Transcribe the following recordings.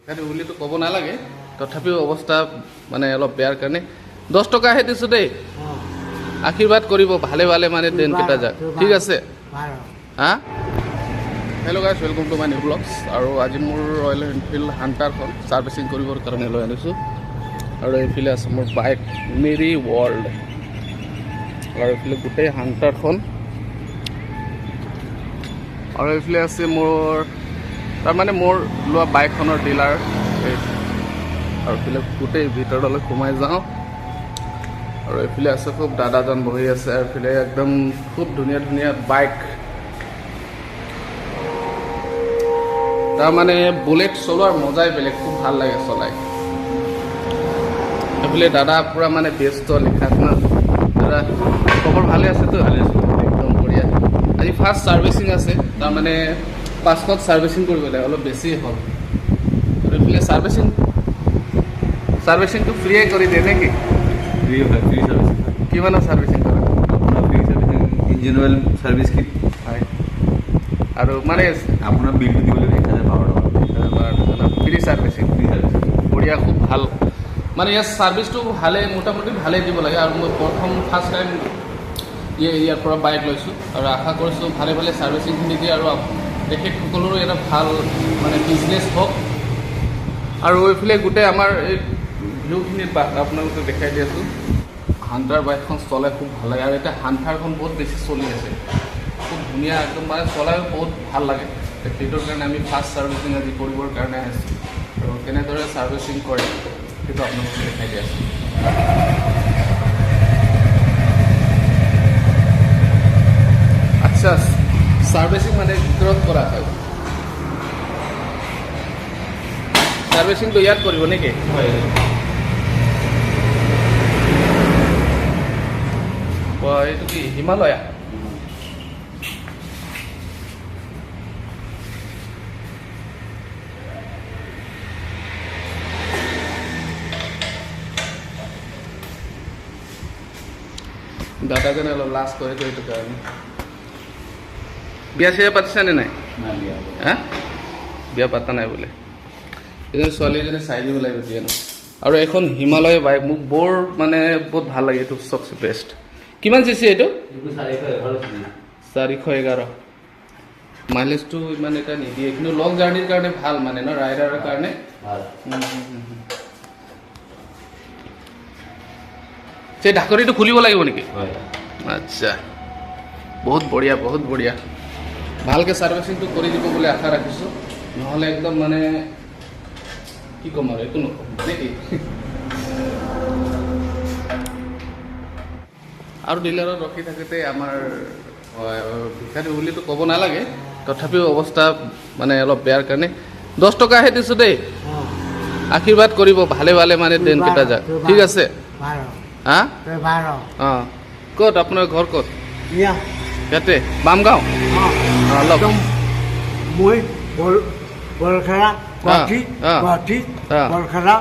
ভিক্ষাৰী বুলিতো ক'ব নালাগে, তথাপিও অৱস্থা মানে অলপ বেয়াৰ কাৰণে 10 টকাহে দিছোঁ দেই। আশীৰ্বাদ কৰিব, ভালে ভালে মানে দিনকেইটা যাক, ঠিক আছে? হা, hello guys, welcome to my new blogs. আৰু আজি মোৰ ৰয়েল এনফিল্ড হাণ্টাৰখন ছাৰ্ভিচিং কৰিবৰ কাৰণে লৈ আনিছোঁ। আৰু এইফালে আছে মোৰ বাইক মেৰি ৱৰ্ল্ড, আৰু এইফালে গোটেই হাণ্টাৰখন। আৰু এইফালে আছে মোৰ, তাৰমানে মোৰ লোৱা বাইকখনৰ ডিলাৰ। আৰু এইফালে গোটেই ভিতৰলৈ সোমাই যাওঁ। আৰু এইফালে আছে খুব দাদাজন বহি আছে। আৰু এইফালে একদম খুব ধুনীয়া ধুনীয়া বাইক, তাৰমানে বুলেট চলোৱাৰ মজাই বেলেগ, খুব ভাল লাগে চলাই। এইফালে দাদা পূৰা মানে ব্যস্ত লিখাত ন। দাদা খবৰ ভালে আছেতো? ভালে আছোঁ। একদম বঢ়িয়া। আজি ফাৰ্ষ্ট ছাৰ্ভিচিং আছে, তাৰমানে 500 ছাৰ্ভিচিং কৰিব লাগে, অলপ বেছি হ'ল। আৰু এইফালে ছাৰ্ভিচিংটো ফ্ৰীয়ে কৰি দিয়ে নেকি? ফ্ৰী হয়, ফ্ৰী ছাৰ্ভিচিং। কিমানৰ ছাৰ্ভিচিং কৰে? আপোনাৰ free servicing, engine oil service kit. হয়, আৰু মানে আপোনাৰ বিলটো দিব লাগিব 1012 টকা। Free servicing, free servicing. বঢ়িয়া, খুব ভাল। মানে ইয়াৰ ছাৰ্ভিচটো ভালেই, মোটামুটি ভালেই দিব লাগে। আৰু মই প্ৰথম ফাৰ্ষ্ট টাইম ইয়াৰ পৰা বাইক লৈছোঁ, আৰু আশা কৰিছোঁ ভালে ভালে ছাৰ্ভিচিংখিনি দিয়ে, আৰু তেখেতসকলৰো এটা ভাল মানে বিজনেছ হওক। আৰু এইফালে গোটেই আমাৰ এই ভিউখিনি আপোনালোকে দেখাই দি আছোঁ। হাণ্টাৰ বাইকখন চলাই খুব ভাল লাগে, আৰু এতিয়া হাণ্টাৰখন বহুত বেছি চলি আছে, খুব ধুনীয়া একদম, মানে চলায়ো বহুত ভাল লাগে। সেইটোৰ কাৰণে আমি ফাৰ্ষ্ট ছাৰ্ভিচিং আজি কৰিবৰ কাৰণে আহিছোঁ, আৰু কেনেদৰে ছাৰ্ভিচিং কৰে সেইটো আপোনালোকক দেখাই দি আছোঁ। আচ্ছা, ছাৰ্ভিচিং মানে ভিতৰত কৰা হয়, ছাৰ্ভিচিংটো ইয়াত কৰিব নেকি? হয়। এইটো কি হিমালয়া? দাদাজনে অলপ লাজ কৰে তো, সেইটো কাৰণে। বিয়া চিয়া পাতিছানে নাই? নাই বিয়া। হা, বিয়া পাতা নাই বোলে। এজনী ছোৱালী এজনী চাই দিব লাগিব দিয়ে ন। আৰু এখন হিমালয় বাইক মোক বৰ মানে বহুত ভাল লাগে, এইটো চবচে বেষ্ট। কিমান চি চি এইটো? এইটো 411 চি। 411। মাইলেজটো ইমান এটা নিদিয়ে, কিন্তু লং জাৰ্ণিৰ কাৰণে ভাল মানে ন, ৰাইডাৰৰ কাৰণে ভাল। সেই ঢাকনিটো খুলিব লাগিব নেকি? হয়। আচ্ছা, বহুত বঢ়িয়া, বহুত বঢ়িয়া। ভালকৈ ছাৰ্ভিচিংটো কৰি দিব বুলি আশা ৰাখিছোঁ, নহ'লে একদম মানে কি ক'ম আৰু, একো নক'ম নেকি। আৰু ডিলাৰত ৰখি থাকোঁতে আমাৰ ভিক্ষাৰী বুলিতো ক'ব নালাগে, তথাপিও অৱস্থা মানে অলপ বেয়াৰ কাৰণে 10 টকাহে দিছোঁ দেই। আশীৰ্বাদ কৰিব, ভালে ভালে মানে দিনকেইটা যাক, ঠিক আছে? হা, অঁ, ক'ত আপোনাৰ ঘৰ? ক'ত? ইয়াতে বামগাঁও। অঁ, লওক। মই বৰখেৰা, গুৱাহাটী, গুৱাহাটী, বৰখেৰা,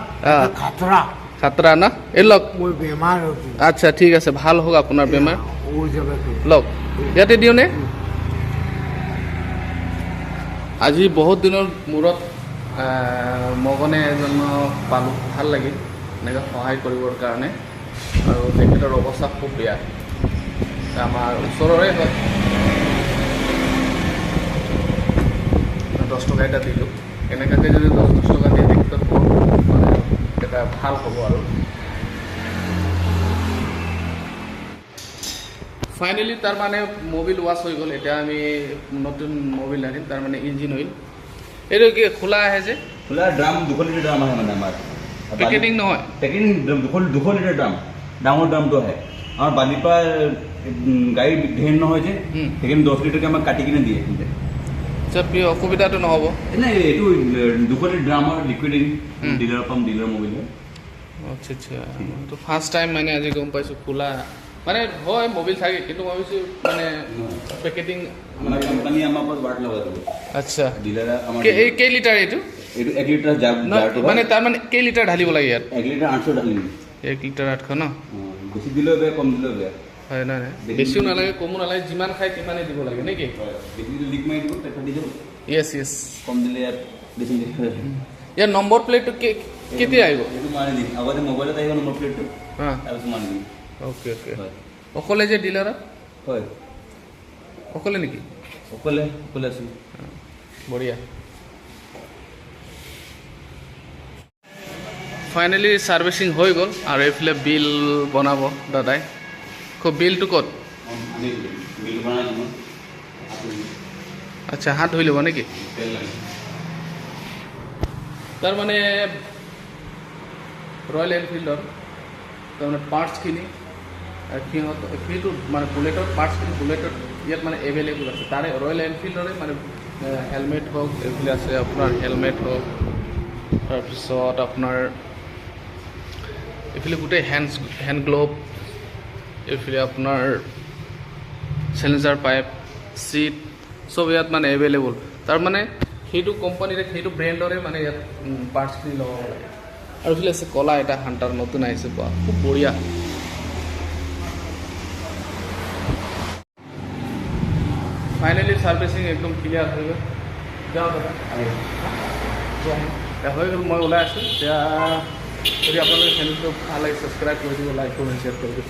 খাতৰা। খাতৰা না? এই লওক। মই বেমাৰ হৈছোঁ। আচ্ছা, ঠিক আছে, ভাল হওক আপোনাৰ বেমাৰ। লওক, ইয়াতে দিওঁনে? আজি বহুত দিনৰ মূৰত মগনে এজনক পালোঁ, ভাল লাগিল এনেকৈ সহায় কৰিবৰ কাৰণে। আৰু তেখেতৰ অৱস্থা খুব বেয়া, আমাৰ ওচৰৰে হয়। 10 টকা এটা দিলোঁ, এনেকুৱাকৈ যদি 10 10 টকা দিয়ে তেখেতৰ বহুত মানে এটা ভাল হ'ব। আৰু ফাইনেলি তাৰমানে মবিল ৱাছ হৈ গ'ল। এতিয়া আমি নতুন মবিল আনিম, তাৰমানে ইঞ্জিন অইল। এইটো কি খোলা আহে যে? খোলা ড্ৰাম, 200 লিটাৰ ড্ৰাম আহে মানে আমাৰ। পেকেটিং নহয়? পেকেটিং 200 লিটাৰ ড্ৰাম, ডাঙৰ ড্ৰামটো আহে। আমাৰ বালিৰ পৰা গাড়ী ধেৰ নহয় যে, সেইকাৰণে 10 লিটাৰকৈ আমাক কাটি কিনে দিয়ে। আচ্ছা, অসুবিধাটো নহ'ব? নাই, এইটো 200 লিটাৰ ড্ৰামৰ লিকুইড ডিলাৰৰ পাম, ডিলাৰ মবিল। আচ্ছা আচ্ছা, তো ফাৰ্ষ্ট টাইম মানে আজি গম পাইছোঁ খোলা মানে হয় মবিল থাকে, কিন্তু মই ভাবিছোঁ মানে পেকেটিং। মানে কোম্পানী আমাৰ ওপৰত বাট লগাই দিব। আচ্ছা, ডিলাৰে আমাৰ। এই কেই লিটাৰ এইটো? এইটো 1 লিটাৰ জাৰটো। মানে তাৰমানে কেই লিটাৰ ঢালিব লাগে ইয়াত? 1 লিটাৰ 800 ঢালিম। 1 লিটাৰ 800 ন? বেছি দিলেও বেয়া, কম দিলেও বেয়া। হয়, নাই নাই, বেছিও নালাগে, কমো নালাগে, যিমান খায় তিমানেই দিব লাগে নেকি? হয়, বেছি দিলে লিক মাৰি দিব, পেট ফাটি যাব। য়েছ য়েছ। কম দিলে ইয়াত বেছি। ইয়াৰ নম্বৰ প্লেটটো কেতিয়া আহিব? এইটো মাৰি দিম। আগতে মোবাইলত আহিব নম্বৰ প্লেটটো, তাৰপিছত মাৰি দিম। অ'কে অ'কে হয়। অকলে যে ডিলাৰত? হয়। অকলে নেকি? অকলে, অকলে আছোঁ। বঢ়িয়া। ফাইনেলি ছাৰ্ভিচিং হৈ গ'ল আৰু এইফালে বিল বনাব দাদাই। খুব বিলটো ক'ত? বিল বিল বনাই দিম আপুনি। আচ্ছা, হাত ধুই ল'ব নেকি? তেল লাগে। তাৰমানে ৰয়েল এনফিল্ডৰ তাৰমানে পাৰ্টছখিনি, সিহঁত সেইটো মানে বুলেটৰ পাৰ্টছখিনি বুলেটৰ ইয়াত মানে এভেইলেবল আছে। তাৰে ৰয়েল এনফিল্ডৰে মানে হেলমেট হওক, এইফালে আছে আপোনাৰ হেলমেট হওক, তাৰপিছত আপোনাৰ এইফালে গোটেই হেণ্ড গ্ল'ভ, এইফালে আপোনাৰ চেলেঞ্জাৰ পাইপ, চিট, চব ইয়াত মানে এভেইলেবল। তাৰমানে সেইটো কোম্পানীৰে, সেইটো ব্ৰেণ্ডৰে মানে ইয়াত পাৰ্টছখিনি লগাব লাগে। আৰু এইফালে আছে ক'লা এটা হাণ্টাৰ, নতুন আহিছে। পোৱা খুব বঢ়িয়া। ফাইনেলি ছাৰ্ভিচিং একদম ক্লিয়াৰ হৈ গ'ল। যাওঁ দাদা। এতিয়া হৈ গ'ল, মই ওলাই আছোঁ এতিয়া। যদি আপোনালোকে চেনেলটো ভাল লাগে, ছাবস্ক্ৰাইব কৰি দিব, লাইক কৰি শ্বেয়াৰ কৰি দিব।